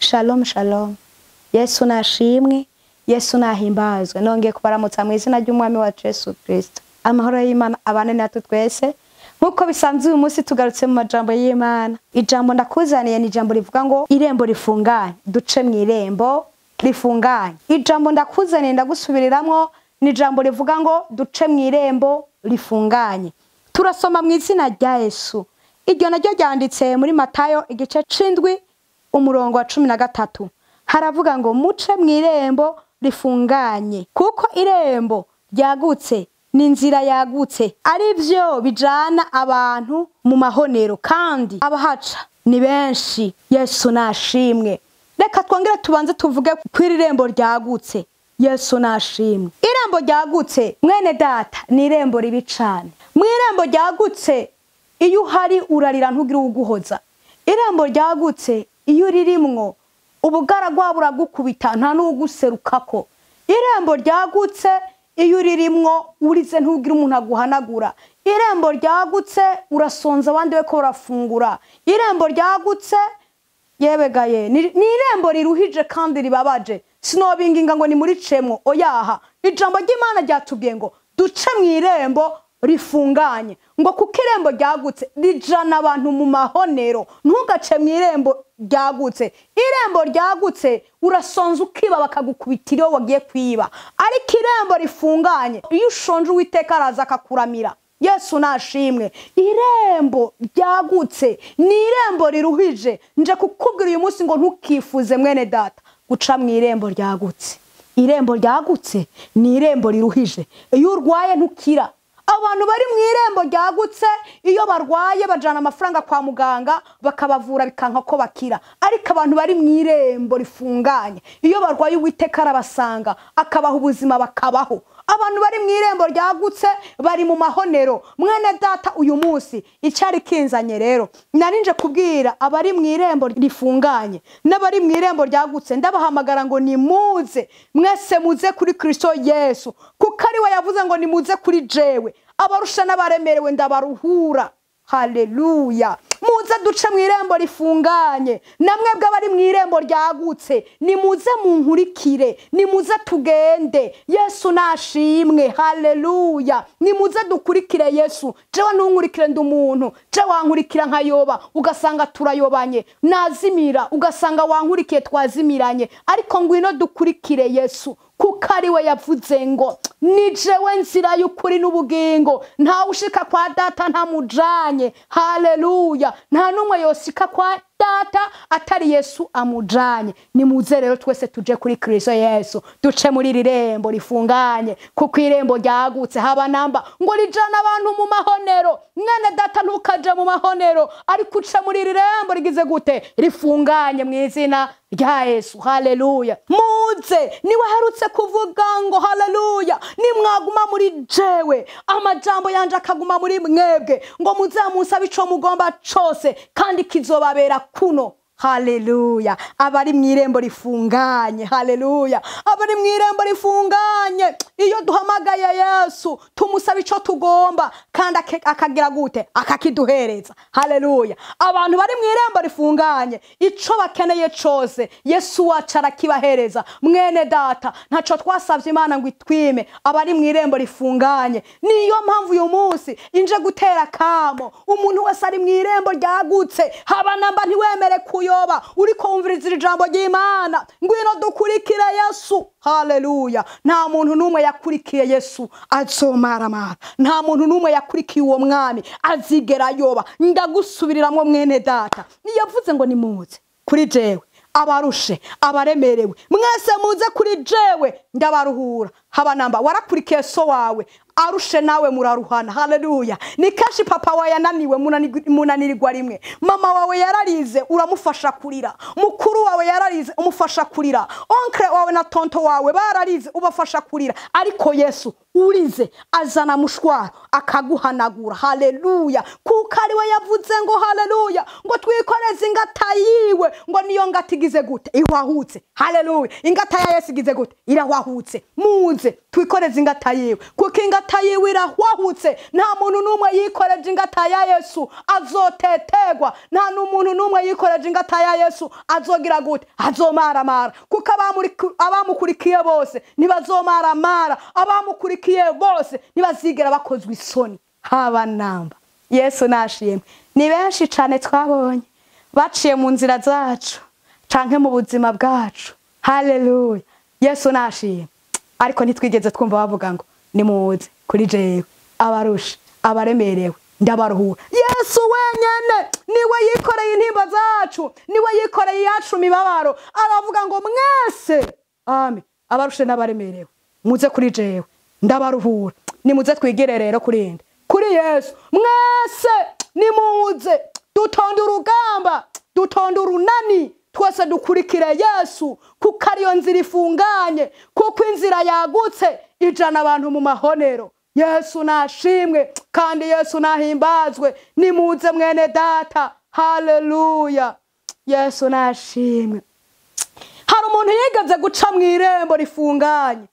Shalom shalom. Yesu nashimwe, Yesu nahimbazwe. Nongeye kubaramutsa mu izina ry'Umwami wacu Yesu Kristo. Amahoro y'Imana abane natwe twese. Nkuko bisanzwe uyu munsi tugarutse mu majambo y'Imana. Ijambo ndakuzaniye ni ijambo rivuga ngo irembo rifunganye, duce mu irembo rifunganye. Ijambo ndakuzaniye ndagusubiriramwo ni ijambo rivuga ngo duce mu irembo rifunganye. Turasoma mu izina rya Yesu. Iryo naryo ryanditse muri Matayo igice c'indwi umurongo wa 13. Haravuga ngo muce mu irembo rifunganye, kuko irembo ryagutse ni inzira yagutse, ari byo bijana abantu mu mahonero, kandi abahaca ni benshi. Yesu nashimwe. Reka twongere tubanze tuvuge ku irembo ryagutse. Yesu nashimwe. Irembo ryagutse mwene data ni irembo ribi cane. Mu irembo ryagutse iyo uhari urarira ntugira uguhoza. Irembo ryagutse iyo uririmwo ubugaragwa buragukubita nta n'uguserukako. Irembo ryagutse iyo uririmwo urize ntugira umuntu aguhanagura. Irembo ryagutse urasonza abandi we ko urafungura. Irembo ryagutse yebegaye ni irembo riruhije kandi ribabaje. Sinobinginga ngo ni muri cemwo oyaha. Ijambo ry'Imana ryatubwiye ngo duce mu irembo rifunganye, ngo kuko irembo ryagutse rijana abantu mu mahonero. Ntugace mu irembo ryagutse. Irembo ryagutse urasonza ukiba bakagukubitira iyo wagiye kwiba, ariko irembo rifunganye iyo ushonje Uwiteka araza akakuramira. Yesu nashimwe. Irembo ryagutse ni irembo riruhije. Nje kukubwira uyu munsi ngo ntukifuze mwene data guca mu irembo ryagutse. Irembo ryagutse ni irembo riruhije. Iyo urwaye ntukira. Abantu bari mu irembo ryagutse iyo barwaye bajana amafaranga kwa muganga bakabavura bikanka ko bakira, ariko abantu bari mu irembo rifunganye iyo barwaye Uwiteka arabasanga akabaha ubuzima bakabaho. Abantu bari mu irembo ryagutse bari mu mahonero. Mwene data uyu munsi icyari kinzanye rero narinje kubwira abari mu irembo rifunganye n'abari mu irembo ryagutse, ndabahamagara ngo nimuze mwese, muze kuri Kristo Yesu, kuko ari we yavuze ngo nimuze kuri jewe, abarusha n'abaremerewe ndabaruhura. Haleluya. Muze duce mu irembo rifunganye, namwe bw'abari mu irembo ryagutse nimuze munkurikire, nimuze tugende. Yesu nashimwe. Haleluya. Nimuze dukurikire Yesu. Jewe ntunkurikire ndi umuntu, jewe wankurikira nkayoba ugasanga turayobanye, nazimira ugasanga wankurikiye twazimiranye, ariko ngwino dukurikire Yesu, kuko ari we yavuze ngo ni jewe nzira y'ukuri n'ubugingo, nta ushika kwa data ntamujanye. Haleluya. Nta numwe yosika kwa data atari Yesu amujanye. Nimuze rero twese tuje kuri Kristo Yesu, duce muri iri rembo rifunganye, kuko irembo ryagutse haba namba ngo rijana abantu mu mahonero. Mwene data ntukaje mu mahonero, ariko uce muri iri rembo rigize gute? Rifunganye mu izina rya Yesu. Haleluya. Muze, niwe aherutse kuvuga ngo haleluya, nimwaguma muri jewe amajambo yanje akaguma muri mwebwe, ngo muze musabe ico mugomba cose kandi kizobabera kuno. Haleluya. Abari mu irembo rifunganye, haleluya, abari mu irembo rifunganye iyo duhamagaye Yesu tumusaba ico tugomba kandi akagira gute? Akakiduhereza. Haleluya. Abantu bari mu irembo rifunganye ico bakeneye cose Yesu wacu arakibahereza. Mwene data ntaco twasavye Imana ngo itwime abari mu irembo rifunganye. Niyo mpamvu uyu munsi inje gutera kamo umuntu wese ari mu irembo ryagutse, haba namba ntiwemere kuyoba, uriko wumviriza ijambo ry'Imana, ngwino dukurikire Yesu. Haleluya. Nta muntu numwe yakurikiye Yesu azomaramara, nta muntu numwe yakurikiye uwo mwami azigera yoba. Ndagusubiriramwo mwene data, niyavuze ngo nimuze kuri jewe abarushe abaremerewe mwese muze kuri jewe ndabaruhura. Haba namba warakurikiye so wawe arushe nawe muraruhana. Haleluya. Ni kenshi papa wawe yananiwe munanirwa rimwe, mama wawe yararize uramufasha kurira, mukuru wawe yararize umufasha kurira, onkre wawe na tonto wawe bararize ubafasha kurira, ariko Yesu Urize azana mushwaro akaguhanagura. Haleluya. Kuko ari we yavuze ngo haleluya, ngo twikoreze ingata yiwe, ngo niyo ngata igize gute? Ihwahutse. Haleluya. Ingata ya Yesu igize gute? Irahwahutse. Muze twikoreze ingata yiwe, kuko ingata yiwe irahwahutse. Nta muntu n'umwe yikoreje ingata ya Yesu azotetegwa. Nta n'umuntu n'umwe yikoreje ingata ya Yesu azogira gute? Azomaramara. Kuko abamukurikiye bose ntibazomaramara, abamukurikiye bose ntibazigera bakozwa isoni. Haba namba. Yesu nashimwe. Ni benshi cane twabonye baciye mu nzira zacu canke mu buzima bwacu. Haleluya. Yesu nashimwe. Ariko ntitwigeze twumva bavuga ngo nimuze kuri jewe abarusha abaremerewe ndabaruhura. Yesu wenyene niwe yikoreye intimba zacu, niwe yikoreye iyacu mibabaro. Aravuga ngo mwese, amen, abarushe n'abaremerewe muze kuri jewe ndabaruhura. Nimuze twigire rero kuri nde? Kuri Yesu. Mwese nimuze dutonde urugamba, dutonde urunani, twese dukurikire Yesu, kuko ariyo nzira ifunganye, kuko inzira yagutse ijana abantu mu mahonero. Yesu nashimwe kandi Yesu nahimbazwe. Nimuze mwene data. Haleluya. Yesu nashimwe. Hari umuntu yigeze guca mu irembo rifunganye.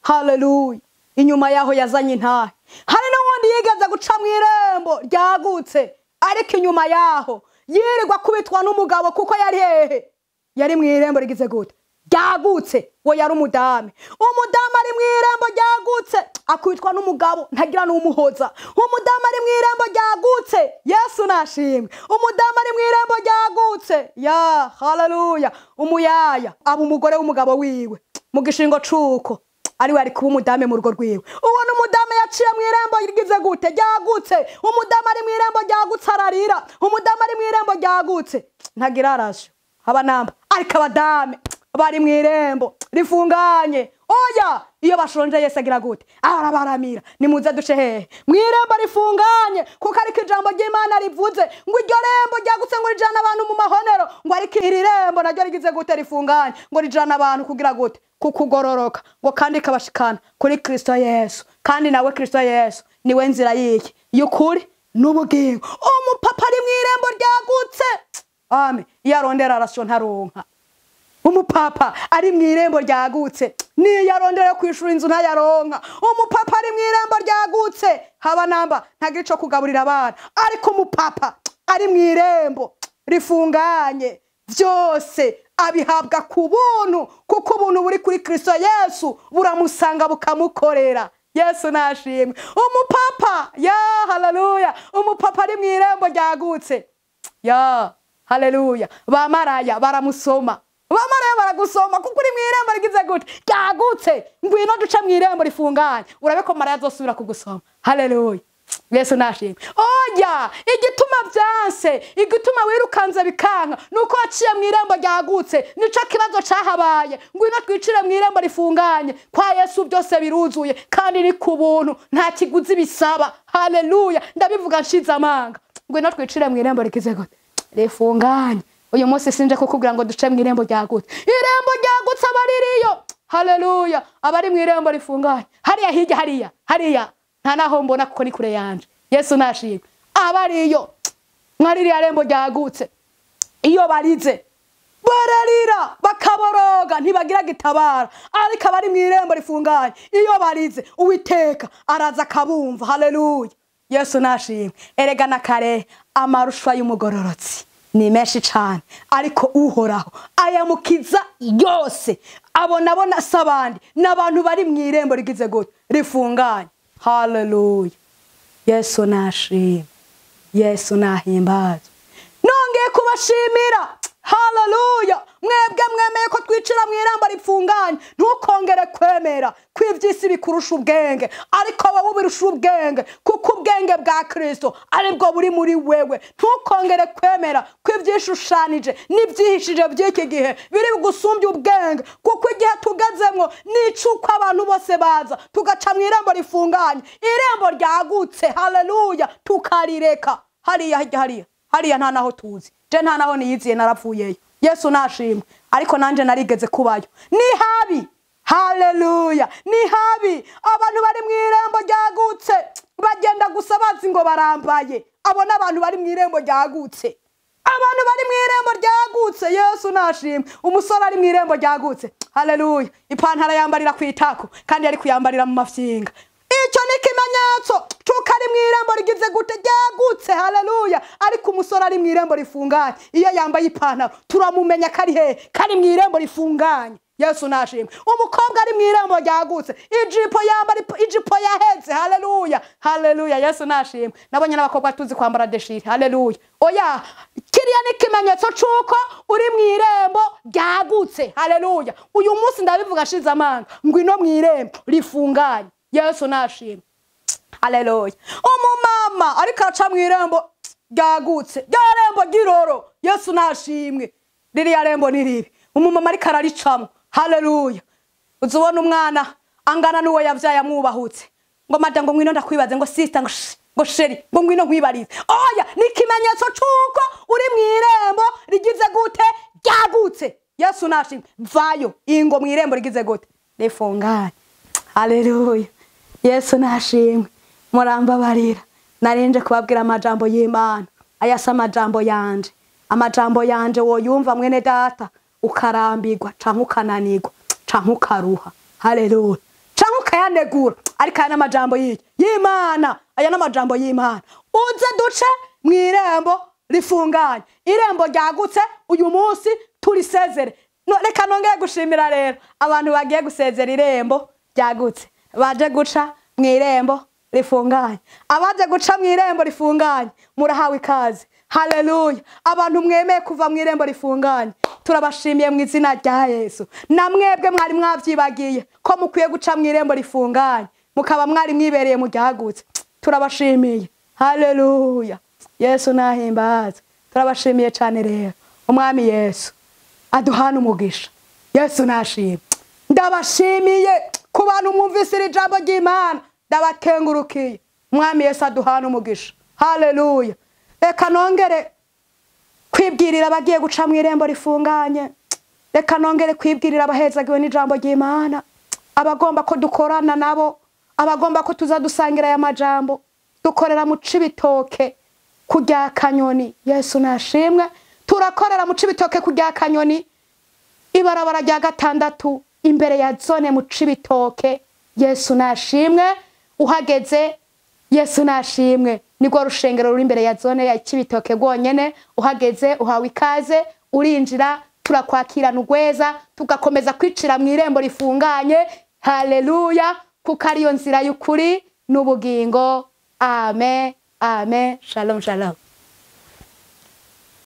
Haleluya. Inyuma yaho yazanye intahe. Hari n'uwundi yigeze guca mu irembo ryagutse, ariko inyuma yaho yirirwa kubitwa n'umugabo, kuko yari hehe? Yari mu irembo rigize gute? Ryagutse. We yari umudame. Umudamu ari mu irembo ryagutse akubitwa n'umugabo, ntagira n'umuhoza. Umudamu ari mu irembo ryagutse. Yesu nashimwe. Umudamu ari mu irembo ryagutse. Ya haleluya. Umuyaya aba umugore w'umugabo wiwe mu gishingo cuko ariwe ari kuba umudame mu rugo rwiwe. Ubona umudame yaciye mu irembo rigize gute? Ryagutse. Umudamu ari mu irembo ryagutse ararira. Umudamu ari mu irembo ryagutse ntagira arasyo haba namba. Ariko abadame bari mu irembo rifunganye, oya, iyo bashonje Yesu agira gute? Arabaramira. Nimuze duce hehe? Mu irembo rifunganye, kuko ariko ijambo ry'Imana rivuze ngo iryo rembo ryagutse ngo rijana abantu mu mahonero, ngo ariko iri rembo naryo rigize gute? Rifunganye, ngo rijana abantu kugira gute? Kukugororoka, ngo kandi kabashikana kuri Kristo Yesu. Kandi nawe Kristo Yesu niwe nzira yiki y'ukuri n'ubugingo. Umupapa ari mu irembo ryagutse, amen, iyo arondera arasyo ntaronka. Umupapa ari mu irembo ryagutse, niyo arondera kwishura inzu ntayaronka. Umupapa ari mu irembo ryagutse, haba namba ntagira ico kugaburira abana. Ariko umupapa ari mu irembo rifunganye, byose abihabwa ku buntu, kuko ubuntu buri kuri Kristo Yesu buramusanga bukamukorera. Yesu nashimwe. Umupapa, ya haleluya, umupapa ari mu irembo ryagutse, ya haleluya, bamaraya baramusoma. Bamaraya baragusoma kuko uri mu irembo rigize gute? Ryagutse. Ngwino duce mu irembo rifunganye, urabe ko maraya azosubira kugusoma. Haleluya. Yesu nashimwe. Oya, igituma byanse, igituma wirukanze bikanka, nuko waciye mu irembo ryagutse. Nico kibazo cahabaye. Ngwino twicire mu irembo rifunganye. Kwa Yesu byose biruzuye kandi ni ku buntu, nta kiguzi bisaba. Haleluya. Ndabivuga nshize amanga. Ngwino twicire mu irembo rigize gute? Rifunganye. Uyu munsi sinje kukubwira ngo duce mu irembo ryagutse. Irembo ryagutse abaririyo. Haleluya. Abari mu irembo rifunganye. Hariya hirya, hariya, hariya. Nta naho mbona kuko ni kure yanje. Yesu nashimwe. Abariyo mwaririya rembo ryagutse, iyo barize bararira bakaboroga ntibagira gitabara. Ariko abari mu irembo rifunganye, iyo barize Uwiteka araza akabumva. Haleluya. Yesu nashimwe. Erega na kare amarushwa y'umugororotsi ni menshi cane, ariko Uhoraho ayamukiza yose. Abona bona sabandi n'abantu bari mu irembo rigize gute? Rifunganye. Haleluya. Yesu nashimwe. Yesu nahimbazwe. Nongeye kubashimira. Haleluya. Mwebwe mwemeye ko twicira mu irembo rifunganye, ntukongere kwemera ko iby'isi bikurusha ubwenge, ariko wowe ubirusha ubwenge, kuko ubwenge bwa Kristo aribwo buri muri wewe. Ntukongere kwemera ko ibyishushanije n'ibyihishije by'iki gihe biri bugusumbye ubwenge, kuko igihe tugezemwo n'icuko abantu bose baza tugaca mu irembo rifunganye, irembo ryagutse. Haleluya. Tukarireka hariya hirya, hariya hariya, nta naho tuzi. Je nta naho niyiziye, narapfuyeyo. Yesu nashimwe. Ariko nanje narigeze kubayo. Ni habi. Haleluya. Ni habi abantu bari mu irembo ryagutse bagenda gusa bazi ngo barambaye. Abo n'abantu bari mu irembo ryagutse, abantu bari mu irembo ryagutse. Yesu nashimwe. Umusore ari mu irembo ryagutse, haleluya, ipantaro yambarira ku itako kandi yari kuyambarira mu mafyinga. Icyo ni ikimenyetso cy'uko ari mu irembo rigize gute? Ryagutse. Haleluya. Ariko umusore ari mu irembo rifunganye, iyo yambaye ipantaro turamumenya ko ari hehe? Kari mu irembo rifunganye. Yesu nashimwe. Umukobwa ari mu irembo ryagutse, ijipo yambara ijipo yahetse. Haleluya, haleluya. Yesu nashimwe. Nabonye n'abakobwa tuzi kwambara deshire. Haleluya. Oya, kiriya ni ikimenyetso cy'uko uri mu irembo ryagutse. Haleluya. Uyu munsi ndabivuga ashize amanga, ngwino mu irembo rifunganye. Yesu nashimwe. Haleluya. Umumama ariko araca mu irembo ryagutse, rya rembo ry'iroro. Yesu nashimwe. Ririya rembo ni ribi, umumama ariko araricamo. Haleluya. Uzubona umwana angana n'uwo yavyaye amwubahutse, ngo mada, ngo ngwino ndakwibaze, ngo sister, ngo ngo chérie, ngo ngwino nkwibarize. Oya, ni ikimenyetso c'uko uri mu irembo rigize gute? Ryagutse. Yesu nashimwe. Vayo ingo mu irembo rigize gute? Rifunganye. Haleluya. Yesu nashimwe. Murambabarira, narinje kubabwira amajambo y'Imana. Aya si amajambo yanje. Amajambo yanje woyumva, mwene data, ukarambirwa canke ukananirwa canke ukaruha, haleluya, canke ukayanegura. Ariko aya n'amajambo y'iki? Y'Imana. Aya n'amajambo y'Imana. Uze duce mu irembo rifunganye, irembo ryagutse. Uyu munsi turisezere. No, reka nongere gushimira rero abantu bagiye gusezera irembo ryagutse, baje guca mu irembo rifunganye. Abaje guca mu irembo rifunganye, murahawe ikaze. Haleluya. Abantu mwemeye kuva mu irembo rifunganye, turabashimiye mu izina rya Yesu. Na mwebwe mwari mwavyibagiye ko mukwiye guca mu irembo rifunganye, mukaba mwari mwibereye mu ryagutse, turabashimiye. Haleluya. Yesu nahimbaza. Turabashimiye cyane rero. Umwami Yesu aduhana umugisha. Yesu nashimye. Ndabashimiye ku bantu mwumvise iri jambo ry'Imana, ndabakengurukiye. Umwami Yesu aduhana umugisha. Haleluya. Reka nongere kwibwirira abagiye guca mu irembo rifunganye. Reka nongere kwibwirira abahezagiwe n'ijambo ry'Imana, abagomba ko dukorana nabo, abagomba ko tuza dusangira aya majambo. Dukorera mu Cibitoke kurya Kanyoni. Yesu nashimwe. Turakorera mu Cibitoke kurya Kanyoni, ibarabara rya gatandatu, imbere ya zone mu Cibitoke. Yesu nashimwe. Uhageze, Yesu nashimwe, nirwo rushengero ruri imbere ya zone ya Cibitoke rwonyene. Uhageze uhawe ikaze, urinjira, turakwakirana ugweza, tugakomeza kwicira mu irembo rifunganye. Haleluya. Kuko ariyo nzira y'ukuri n'ubugingo. Amen, amen. Shalom, shalom.